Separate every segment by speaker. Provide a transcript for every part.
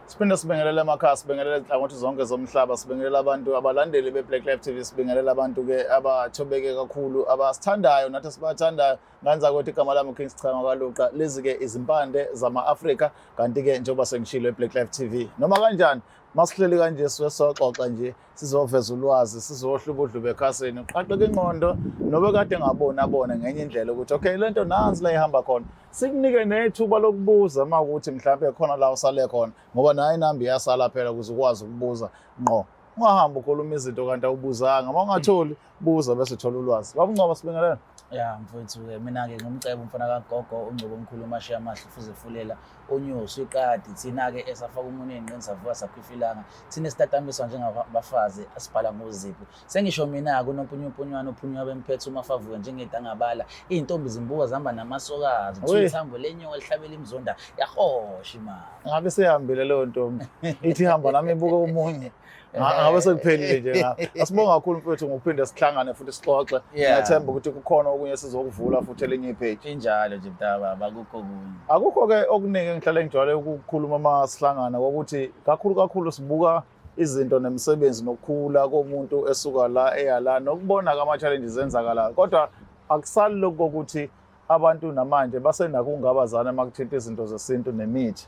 Speaker 1: Siphinde sibingelele emakhaya, sibingelele izinhlangothi zonke zomhlaba, sibingelele abantu abalandeli be-Black Life TV, sibingelele abantu-ke abathobeke kakhulu, abasithandayo nathi sibathandayo. Nganza ukuthi igama lami uKing Sichanga kaLuqa. Lezi-ke izimpande zama-Afrika, kanti-ke njengoba sengishilo e-Black Life TV. Noma kanjani, masihleli kanje suke soxoxa nje, sizoveza ulwazi, sizohluba udlube ekhasini, uqaqeke ingqondo nobe kade ngaboni abone ngenye indlela ukuthi okay lento nansi la ihamba khona. Sikunike nethuba lokubuza uma ukuthi mhlawumbe khona la usale khona, ngoba nayo inamba iyasala phela ukuze ukwazi ukubuza ngqo. Ungahambi ukhuluma izinto kanti awubuzanga, uma ungatholi buza bese uthola ulwazi. Baba Ngcobo, sibingelele.
Speaker 2: Ya mfowethu-ke mina-ke ngumcebo umfana kagogo ungcobo omkhulu umashiya amahle ufuze fulela unyusi uqadi thina-ke esafaka umunwe ey'nqeni savuka sakhwifilanga thina esitatamiswa njengabafazi asibhala ngozipho sengisho mina-ke unompunyumpunywana ophunywa bemphethe umafavuke njengedangabala iy'ntombi zimbuka zihamba namasokazi kuthiwa ithambo lenyoka lihlabela imzonda yahosha imali.
Speaker 1: Ngabe seyihambile leyo ntombi ithi ihamba nami ibuke omunye. Ngabe sekuphelile nje nga. Asibonga kakhulu mfowethu ngokuphinde sihlangane futhi sixoxe. Ngiyathemba ukuthi kukhona okunye sizokuvula futhi elinye ipage.
Speaker 2: Injalo nje mntakababa, akukho okunye.
Speaker 1: Akukho ke okuningi engihlale ngijwayele ukukhuluma uma sihlangana kokuthi kakhulu kakhulu sibuka izinto nemisebenzi nokukhula komuntu esuka la eya la nokubona ama-challenges enzakalayo, kodwa akusali lokhu kokuthi abantu namanje basenako ukungabazana uma kuthinta izinto zesintu nemithi.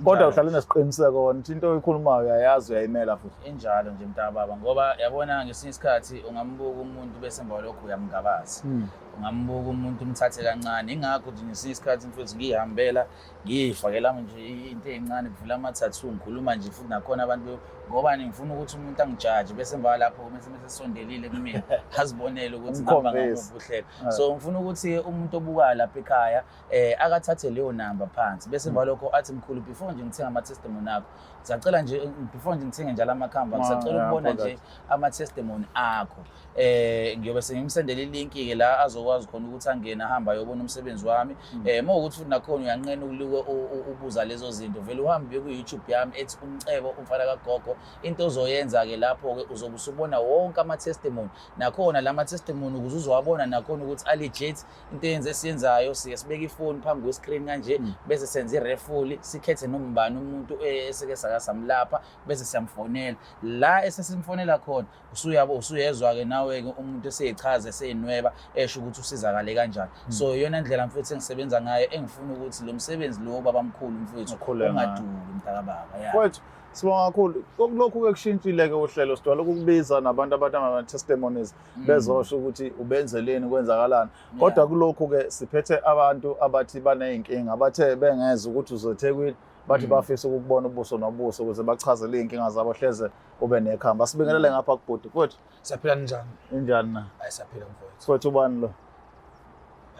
Speaker 1: Kodwa uhlale unesiqiniseko wona ukuthi into oyikhulumayo uyayazi, uyayimela futhi.
Speaker 2: Injalo nje mntakababa, ngoba yabona ngesinye isikhathi ungambuka umuntu bese emva kwalokho uyamngabaza. Ungambuka umuntu umthathe kancane, ingakho nje ngesinye isikhathi mfethu ngiyihambela ngiyifakela nje into ey'ncane kuvula ama-tattoo ngikhuluma nje futhi nakhona abantu ngoba ngifuna ukuthi umuntu angijaje bese emva kwalapho mese mesesondelile kumina azibonele ukuthi ngihamba ngamuphi uhlelo. So ngifuna ukuthi umuntu obukayo lapha ekhaya akathathe leyo namba phansi bese emva lokho athi mkhulu before nje ngithenga ama-testimony akho ngisacela nje before nje ngithenge njalo amakhambi ngisacela ukubona nje ama-testimony akho. Ngiyobe sengimsendela ilink-ke la azokwazi khona ukuthi angene ahambe ayobona umsebenzi wami. Uma ukuthi futhi nakhona uyanqena ukuliwe ubuza lezo zinto, vele uhambe uye ku-YouTube yami ethi Umcebo umfana kagogo. Into ozoyenza-ke lapho-ke uzobe usubona wonke ama-testimony, nakhona la ma-testimony ukuze uzowabona nakhona ukuthi a-legit. Into eyenze esiyenzayo siye sibeke ifoni phambi kwe-screen kanje bese senza i-raffle, sikhethe noma ubani umuntu eseke saka samlapha bese siyamfonela la esesimfonela khona. Usuyabo usuyezwa-ke nawe-ke umuntu eseyichaza eseyinweba esho ukuthi usizakale kanjani. So iyona ndlela mfethu engisebenza ngayo, engifuna ukuthi lo msebenzi lo babamkhulu mfethu ungaduki mntakababa.
Speaker 1: Mfowethu sibonga kakhulu. Kokulokhu-ke kushintshile-ke uhlelo, sidwala ukukubiza nabantu abanama-testimonies bezosho ukuthi ubenzeleni kwenzakalani. Kodwa kulokhu-ke siphethe abantu abathi baney'nkinga, abathe bengeza ukuthi uzoThekwini, bathi bafisa ukukubona ubuso nobuso ukuze bachazele iy'nkinga zabo, hleze ube nekhamba. Sibingelele ngapha kubhuti. Mfowethu.
Speaker 3: Siyaphila, ninjani?
Speaker 1: Injani na?
Speaker 3: Hayi siyaphila mfowethu.
Speaker 1: Mfowethu ubani lo?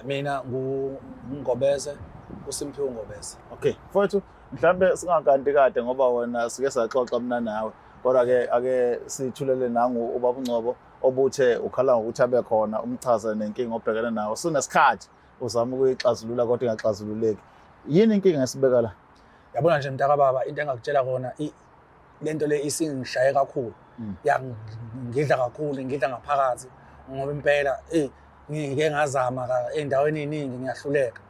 Speaker 3: Mina nguNgobese, uSimphiwe Ngobese.
Speaker 1: Okay. Mfowethu mhlambe singakanti kade ngoba wena sike saxoxa mina nawe. Kodwa ke ake sithulele nangu ubaba uNgcobo obuthe ukhala ngokuthi abe khona umchaze nenkinga obhekene nayo. Sunesikhathi uzama ukuyixazulula kodwa ingaxazululeki. Yini inkinga esibeka la?
Speaker 3: Yabona nje mntakababa, into engakutshela kona lento le isingishaye kakhulu. Ya ngidla kakhulu, ngidla ngaphakathi ngoba impela ngike ngazama endaweni eningi ngiyahluleka.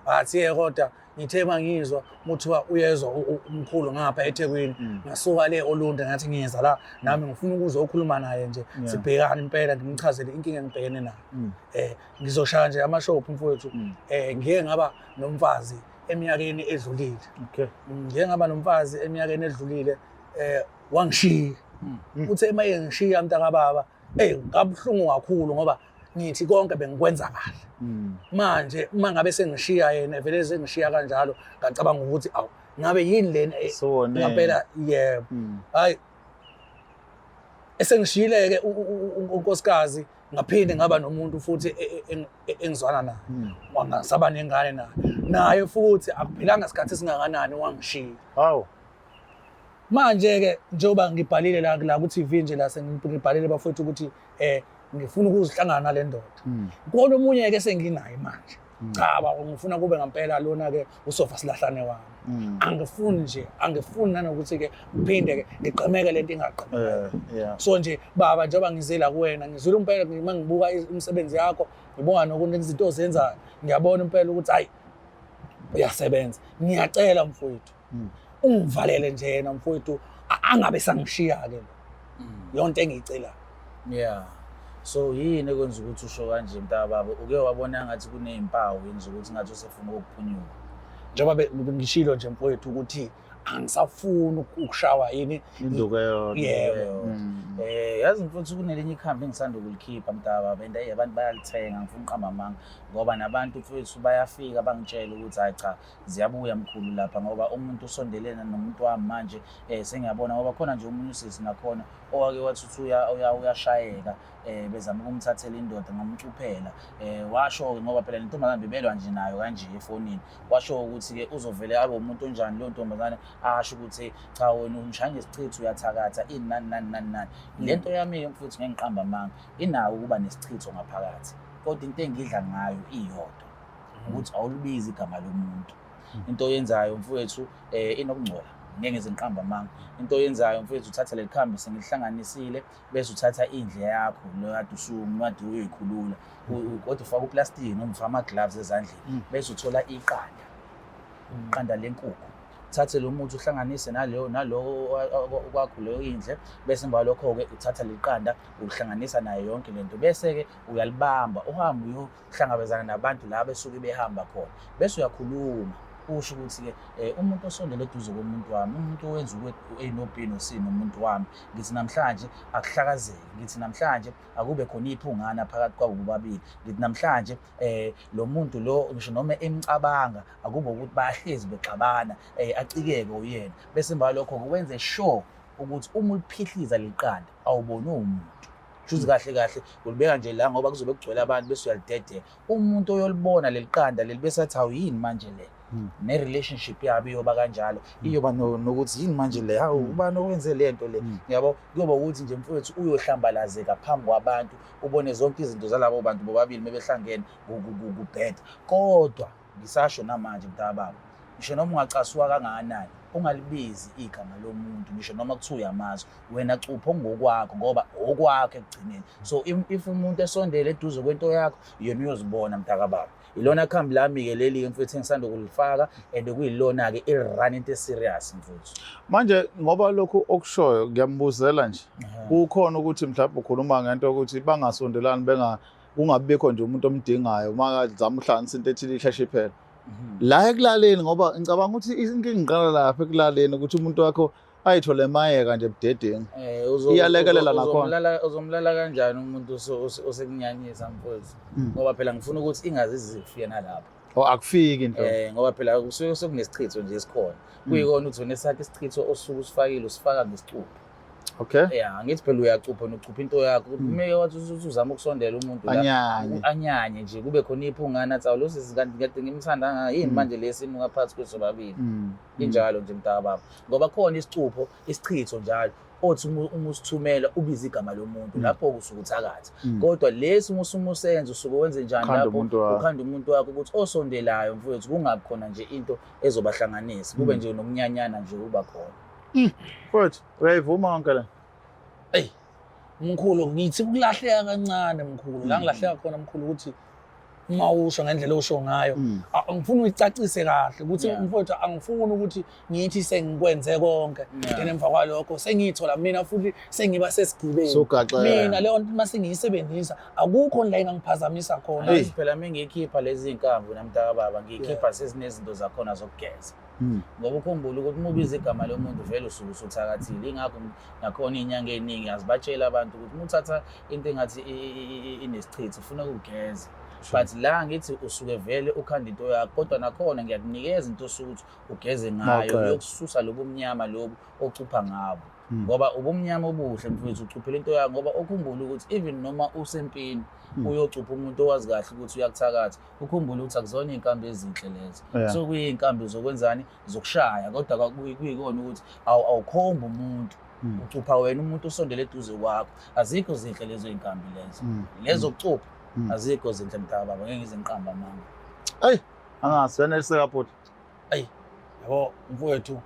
Speaker 3: Bathi kodwa ngithe mangizwa kuthiwa uyezwa umkhulu ngapha eThekwini, ngasuka le Olundi ngathi ngiyeza la nami ngifuna ukuzokhuluma naye nje, sibhekane impela ngimchazele inkinga engibhekene nayo. Ngizoshaya nje amashophu mfowethu. Ngike ngaba nomfazi eminyakeni edlulile. Ngike ngaba nomfazi eminyakeni edlulile, wangishiya. Uthe uma engishiya mntakababa, ngabuhlungu kakhulu ngoba ngithi konke bengikwenza kahle. Manje uma ngabe sengishiya yena vele sengishiya kanjalo, ngacabanga ukuthi awu ngabe yini lena ngampela. Yebo. Hayi esengishiyile-ke unkosikazi, ngaphinde ngaba nomuntu futhi engizwana naye. Wangasaba nengane naye. Naye futhi akuphelanga isikhathi esingakanani wangishiya.
Speaker 1: Hawu.
Speaker 3: Manje-ke njengoba ngibhalile la ku-TV nje la sengibhalile bafowethu ukuthi ngifuna ukuzihlangana nale ndoda. Kona omunye-ke senginaye manje. Cha baba, ngifuna kube ngempela lona-ke usofa silahlane wami. Angifuni nje, angifuni nanokuthi-ke ngiphinde-ke ngigqemeke lento ingagqemeki. So nje baba, njengoba ngizela kuwena, ngizwile impela uma ngibuka imisebenzi yakho, ngibonga nokunye izinto ozenzayo, ngiyabona impela ukuthi hayi uyasebenza. Ngiyacela mfowethu. Ungivalele nje yena mfowethu, angabe sangishiya-ke lo. Yonto engiyicelayo.
Speaker 2: Yeah. So yini ekwenza ukuthi usho kanje mntakababa? Uke wabona ngathi kuney'mpawu yini zokuthi ngathi usefuna ukuphunyuka?
Speaker 3: Njengoba bengishilo nje mfowethu ukuthi angisafuni ukushawa yini
Speaker 1: induku eyodwa.
Speaker 3: Yebo.
Speaker 2: Yazi mfowethu, kunelinye ikhambi engisanda ukulikhipha mntakababa, and abantu bayalithenga, ngifuna uqamba amanga, ngoba nabantu mfowethu bayafika bangitshela ukuthi hayi cha, ziyabuya mkhulu lapha, ngoba umuntu usondelene nomuntu wami manje. Sengiyabona ngoba khona nje omunye usisi nakhona owake wathi uthi uyashayeka, bezama ukumthathela indoda, ngamcuphela. Washo-ke ngoba phela le ntombazane bebelwa nje nayo kanje efonini, washo ukuthi-ke uzovele abe umuntu onjani leyo ntombazane, asho ukuthi cha wena ungishaya ngesichitho, uyathakatha ini nani nani nani nani. Le nto yami-ke mfowethu, ngeke ngiqambe amanga, inawo ukuba nesichitho ngaphakathi, kodwa into engidla ngayo iyodwa, ukuthi awulibizi igama lomuntu. Into oyenzayo mfowethu inokungcola, ngeke ngize ngiqambe amanga. Into oyenzayo mfowethu, uthatha leli khambi sengilihlanganisile, bese uthatha indle yakho lo kade usukade uyoyikhulula, kodwa ufaka uplastiki noma ufaka ama-gloves ezandleni, bese uthola iqanda, iqanda lenkukhu, uthathe lo muthi uhlanganise naleyo naloko kwakho leyo indle, bese emva kwalokho-ke uthatha leli qanda uhlanganisa nayo yonke lento, bese-ke uyalibamba uhambe uyohlangabezana nabantu la besuke behamba khona, bese uyakhuluma usho ukuthi-ke umuntu osondele eduze komuntu wami, umuntu owenza u-A no-B no-C nomuntu wami, ngithi namhlanje akuhlakazeke, ngithi namhlanje akube khona iphungana phakathi kwabo bobabili, ngithi namhlanje lo muntu lo ngisho noma emcabanga akube ukuthi bayahlezi bexabana, acikeke uyena, bese emva kwalokho wenze sure ukuthi uma uliphihliza leli qanda awuboni umuntu. Shuthi kahle kahle ulibeka nje la ngoba kuzobe kugcwele abantu, bese uyalidedela umuntu oyolibona leli qanda leli, bese athi hawu yini manje le, ne-relationship yabo iyoba kanjalo, iyoba nokuthi yini manje le, hawu ubani owenze le nto le, yabo. Kuyoba ukuthi nje mfowethu uyohlambalazeka phambi kwabantu, ubone zonke izinto zalabo bantu bobabili mebehlangene kubheda. Kodwa ngisasho namanje mntakababa, ngisho noma ungacasuka kangakanani, ungalibizi igama lomuntu, ngisho noma kuthiwa uyamazi wena, cupha okungokwakho ngoba okwakho ekugcineni. So if umuntu esondele eduze kwento yakho, yena uyozibona mntakababa. Ilona khambi lami-ke leli-ke mfethu engisanda kulifaka, and kuyilona-ke i-run into e-serious mfethu.
Speaker 1: Manje ngoba lokhu okushoyo ngiyambuzela nje, kukhona ukuthi mhlawumbe ukhuluma ngento ukuthi bangasondelani, benga kungabikho nje umuntu omdingayo uma kazama uhlanganisa into ethile isheshe iphela la ekulaleni, ngoba ngicabanga ukuthi inkinga iqala lapha ekulaleni, ukuthi umuntu wakho ayithole mayeka nje budedengu. Iyalekelela nakhona.
Speaker 2: Uzomlala kanjani umuntu osekunyanyisa mfowethu? Ngoba phela ngifuna ukuthi ingaze izifike nalapho.
Speaker 1: Oh, akufiki into.
Speaker 2: Ngoba phela kusuke sekunesichitho nje esikhona. Kuyikona ukuthi wena esakhe isichitho osuke usifakile usifaka ngesicupho. Yeah, ngithi phela uyacupha nokucupha into yakho. Kumeke wathi uzama ukusondela umuntu la.
Speaker 1: Anyanye.
Speaker 2: Anyanye nje kube khona iphungana athi awulo sisi kanti kade ngimthanda kangaka yini manje lesi ngaphansi kwesobabili. Injalo nje mntakababa. Ngoba khona isicupho, isichitho njalo othi uma usithumela ubiza igama lomuntu, lapho usuke uthakatha. Kodwa lesi uma usumusenza usuke wenze njani
Speaker 1: Ukhanda
Speaker 2: lapho
Speaker 1: umuntu wakho.
Speaker 2: Ukhanda umuntu wakho ukuthi osondelayo mfowethu kungabi khona nje into ezobahlanganisa, kube nje nokunyanyana nje kuba khona.
Speaker 1: Mfowethu, uyayivuma yonke le?
Speaker 3: Ey, mkhulu, ngithi ukulahleka kancane mkhulu. La ngilahleka khona mkhulu ukuthi uma usho ngendlela osho ngayo, angifuni uyicacise kahle ukuthi mfowethu angifuni ukuthi ngithi sengikwenze konke, then emva kwalokho sengiyithola mina futhi sengiba sesigibeni.
Speaker 1: Sugaxela.
Speaker 3: Mina leyo nto uma sengiyisebenzisa akukho la engangiphazamisa khona.
Speaker 2: Hey. Phela mengiyikhipha lezi zinkambi namntakababa, ngiyikhipha sezinezinto zakhona zokugeza. Ngoba ukhumbule ukuthi uma ubiza igama lomuntu vele usuke usuthakathile. Ingakho nakhona iy'nyanga ey'ningi azibatsheli abantu ukuthi uma uthatha into engathi inesichitho ufuna ukugeza. But la ngithi usuke vele ukhanda into yakho, kodwa nakhona ngiyakunikeza into osuke ukuthi ugeze ngayo
Speaker 1: Mawuqeda.
Speaker 2: yokususa lobu mnyama lobu ocupha ngabo. Ngoba ubumnyama obuhle mfowethu ucuphela into yakho, ngoba ukhumbule ukuthi even noma usempini uyocupha umuntu owazi kahle ukuthi uyakuthakatha, ukhumbule ukuthi akuzona iy'nkambi ezinhle lezo. So kuyiy'nkambi zokwenzani, zokushaya, kodwa kuyikona ukuthi awukhombi umuntu, ucupha wena umuntu osondele eduze kwakho. Azikho zinhle lezo y'nkambi lezo. Lezo kucupha azikho zinhle mntakababa, ngeke ngize ngiqambe amanga.
Speaker 1: Eyi, angazi uyaneliseka bhuti.
Speaker 3: Eyi, yabo mfowethu,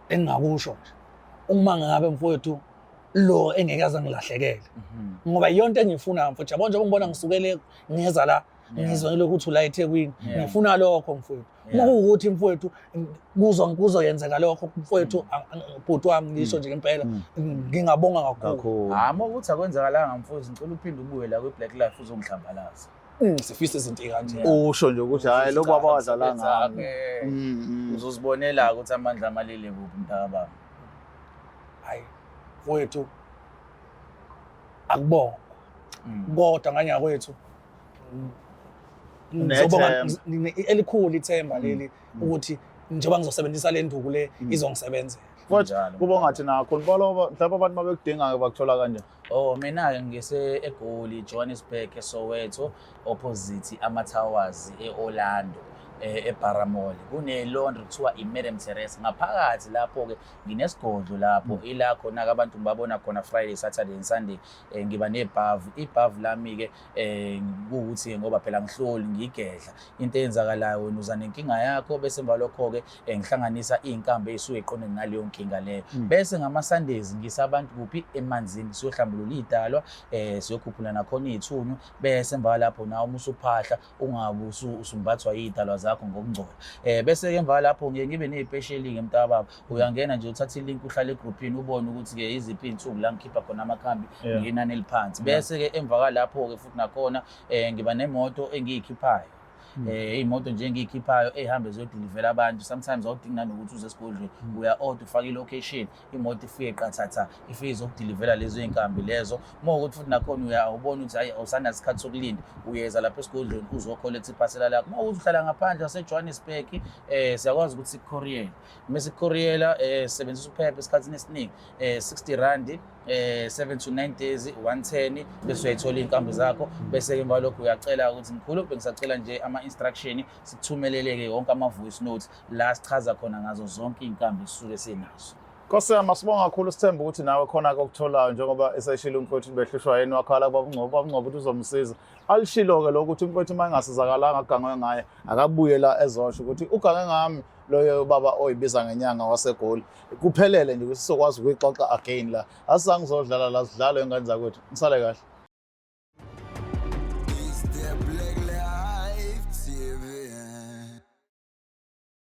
Speaker 3: engingakusho nje uma ngabe mfowethu lo engeke aze angilahlekele, ngoba iyonto engiyifunayo mfowethu. Yabo njengoba ngibona ngisukele ngeza la, Ngizwa ukuthi ula eThekwini. Ngifuna lokho mfowethu. Uma kuwukuthi mfowethu kuzoyenzeka lokho mfowethu, bhuti wami, ngisho nje ngempela ngingabonga kakhulu.
Speaker 1: Kakhulu.
Speaker 2: Hayi, uma ukuthi akwenzakalanga mfowethu, ngicela uphinde ubuye la kwi-Black Life uzongihlambalaza.
Speaker 3: Sifisa izinto ey'kanje.
Speaker 1: Usho nje ukuthi hhayi, lo baba wadlala ngami.
Speaker 2: Uzozibonela ukuthi amandla amalele kuphi, mntakababa.
Speaker 3: Hayi mfowethu, akubonga, kodwa nganya kwethu ngizobonga.
Speaker 1: Unethemba.
Speaker 3: Elikhulu ithemba leli ukuthi njengoba ngizosebenzisa le nduku le, izongisebenzela.
Speaker 1: Futhi
Speaker 2: Njalo.
Speaker 1: kuba ungathi nakho Mpoloba, mhlawumbe abantu mabekudinga-ke bakuthola kanjani?
Speaker 2: Oh, mina-ke ngise eGoli, Johannesburg, eSoweto, opposite ama-Towers e-Orlando, eBaramall. Kune-laundry kuthiwa i-Madam Teresa. Ngaphakathi lapho-ke nginesigodlo lapho, ila khona-ke abantu ngibabona khona Friday, Saturday and Sunday. Ngiba nebhavu. Ibhavu lami-ke kuwukuthi ngoba phela ngihloli ngigedla. Into eyenzakalayo, wena uza nenkinga yakho, bese emva lokho-ke ngihlanganisa iy'nkambi ey'suke y'qondene naleyo nkinga leyo. Bese ngama-Sundays ngisa abantu kuphi? Emanzini, siyohlambulula iy'dalwa, siyokhuphula nakhona iy'thunywa, bese emva lapho nawe uma usuphahla ungabe usumbathwa iy'dalwa zakho ngokungcola. Bese-ke emva lapho ngiye ngibe ney'pesheli-ke, mntakababa. Uyangena nje uthathe ilink, uhlale egruphini, ubone ukuthi-ke iziphi iy'nsuku la ngikhipha khona amakhambi ngenani eliphansi. Bese-ke emva kwalapho-ke futhi nakhona ngiba nemoto engiyikhiphayo. Iy'moto nje engiyikhiphayo ey'hambe ziyodilivela abantu. Sometimes awudingi nanokuthi uze esigodlweni, uya-order, ufake i-location, imoto ifike qathatha, ifike izokudilivela lezo y'nkambi lezo. Uma kuwukuthi futhi nakhona uyawubona ukuthi hhayi, awusanaso isikhathi sokulinda, uyeza lapha esigodlweni uzokholetha iphasela lakho. Uma kuwukuthi uhlala ngaphandle wase-Johannesburg, siyakwazi ukuthi sikukhoriyele. Uma sikukhoriyela, sisebenzisa uphepha esikhathini esiningi, 60 rand, 7 to 9 days, 110, bese uyayithola iy'nkambi zakho. Bese-ke emva lokho uyacela ukuthi mkhulu, bengisacela nje ama-instruction, sikuthumelele-ke wonke ama-voice notes la sichaza khona ngazo zonke iy'nkambi esisuke sinazo.
Speaker 1: Nkosi yami, asibonga kakhulu, sithemba ukuthi nawe khona okutholayo njengoba eseshilo umfowethu behlushwa yena, wakhala kubaba uNgcobo, ubaba uNgcobo ukuthi uzomsiza. Alishilo-ke lokho ukuthi umfowethu uma engasizakalanga agangwe ngaye, akabuye la ezosho ukuthi ugange ngami loyo baba oyibiza ngenyanga waseGoli. Kuphelele nje ukuthi sizokwazi ukuyixoxa again la. Asizange ngizodlala la, sidlalo ingane zakwethu. Nisale kahle.